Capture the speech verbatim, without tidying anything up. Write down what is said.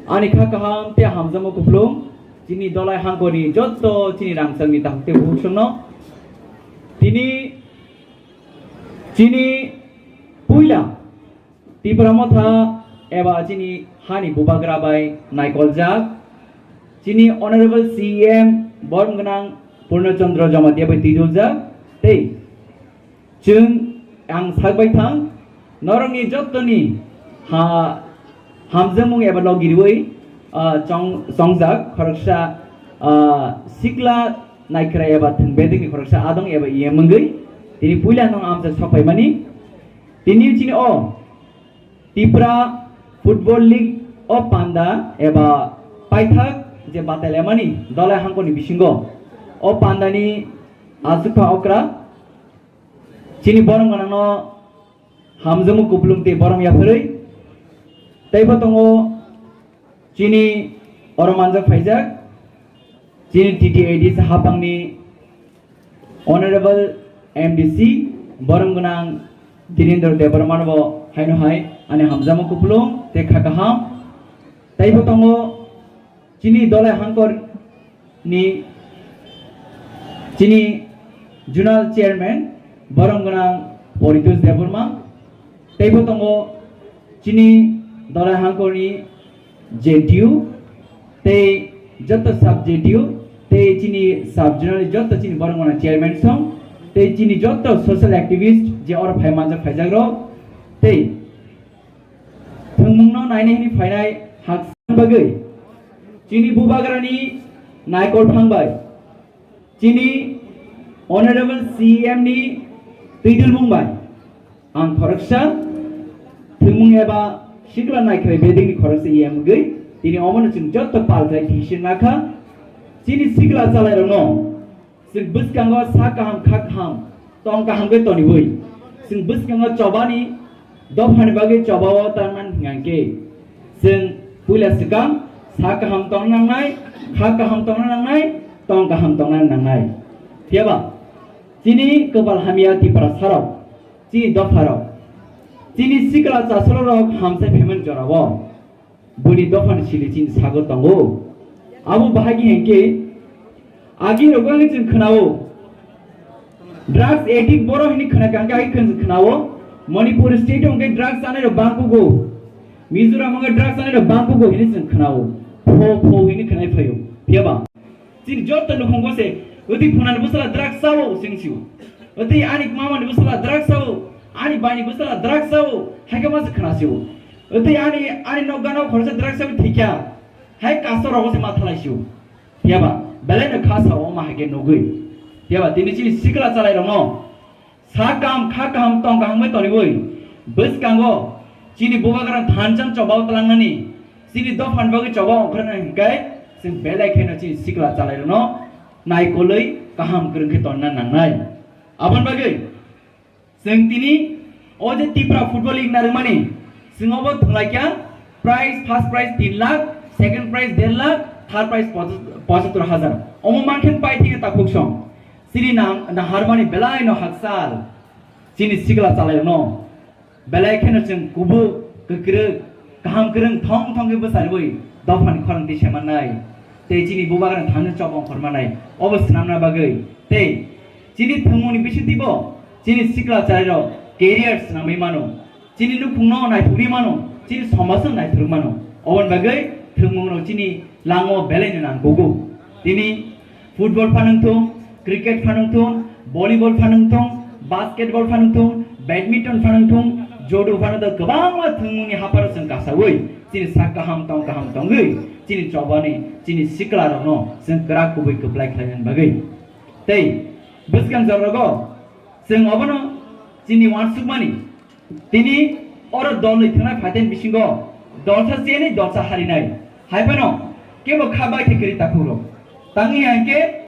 Ani kha kaham tei hamjakma kupulung chini Dholai hangkoni jotto chini rangchakni takhuk tei bukhuk songno. Tini chini puila Tipra Motha eba chini hani bubagra bai naikoljak chini Honorable C E M borom gwnang Purno Chandra Jamatia bai twiduljak tei chwng ang sakbai thang norokni jottoni ha hamjakmung eba logi riwi, ah, chong-, chongjak khoroksa, ah, sikla naikhwrai eba thwng bedekni khoroksa adong eba E M wngwi tini puila nung amsa sokphaimani. Tini chini o Tipra Football League o panda eba paithak je batailaimani Dholai hangkoni bisingo o pandani aswkha okra chini borom gwnangno hamjakmung kupulung tei borom yapharwi teibo tongo chini oro manjak phaijak chini T T A D C hapangni Honorable M D C borom gwnang Dhirendra Debbarma no bo haino hai ani hamjakmung kupulung tei kha kaham. Teibo tongo chini Dholai hangkor ni chini Zonal Chairman borom gwnang Paritosh Debbarma. Teibo tongo chini Dholai hangkor ni J T U tei joto sub J T U tei chini sub zonal ni joto chini borok mano chairman song tei chini joto social activist je oro phai manjak phaijak rok tei thwngmung no naina hini phainai haksa bagwi chini bubagra ni naikol phang bai chini Honorable C M ni twidulmung bai ang khoroksa thwngmung eba sikla naikhwrai bedekni khoroksa E M wngwi tini omono chwng joto pal khlai thisi nakha. Chini sikla chalairokno chwng bwskango sa kaham kha kaham tong kaham khe toniwi chwng bwskango chobani dophani bagwi chobao tangmani hwnkhe chwng puila swkang sa kaham tongna nangnai, kha kaham tongna nangnai, tong kaham tongna nangnai. Phiyaba chini kwpal hamya Tiprasarok, chini dopharok, chini sikla chasolorok hamsai phaimani jorao boni dophani sili chini sago tongo. Abo bahai khe hinkhe agi rogo wngwi chwng khwnao. Drugs addict borok hini khwna kangkhe agi khwna khwnao. Manipur state o hwnkhe drugs chanai rok bangkugo. Mizoram o hwnkhe drugs chanai rok bangkugo hini chwng khwnao. Pho pho hini khwnai phaio. Phiyaba chini joto nukhungo se wtwi phunani bwsala drugs chao sing sio. Wtwi ani mamani bwsala drugs chao, ani baini bwsala drugs chao, haikhe ma se khwna sio. Wtwi ani, ani nokgano khoroksa drugs chao thikya. Hai kastor rogo se ma thalai sio. Phiyaba belai no kha sao ma haikhe nugwi. Phiyaba tini chini sikla chalairokno sa kaham kha kaham tong kaham bai toniwi bwskango chini bubagra thanchang chobao tlangnani chini dophani bagwi chobao ongkhornani hinkhe chwng belai kheno chini sikla chalairokno naikolwi kaham kwrwng khe tonna nangnai. Aboni bagwi chwng tini o je Tipra Football League narwkmani chwng obo thwnglaikha prize, first prize tin lakh, second prize der lakh, third prize pochattor hajar. Omo mankhe pai thikhe takhuk song. Chini nang naharmani belai no hakchal. Chini sikla chalairokno belai kheno chwng kubuk, kwkrwk, kaham kwrwng thong thong khe bwsariwi dophani khorang twi se mannai. Tei chini bubagrang thangno chobong khor mannai. Obo swnamna bagwi. Tei chini thwngmungni bisingtwibo chini sikla chalairok career swnamwi mano. Chini nukhungno naithokwi mano, chini somajno naithokwi mano. Oboni bagwi thwngmungrok chini lango belaino nangkugo. Tini football phanwng thung, cricket phanwng thung, volleyball phanwng thung, basketball phanwng thung, badminton phanwng thung, judo phanwng thung, kwbangma thwngmungni hapharo chwng kasawi chini sak kaham tong kaham tongwi chini chobani chini siklarokno chwng kwrak kubui kwplai khlainani bagwi. Tei bwskang jorrogo chwng obono chini uansukmani Tini oro dolni thwngnai phaitani bisingo dolsa chenwi dolsa harinai. Hai phano kebo kha bai khe kwrwi takhuk rok. Tangwi hai khe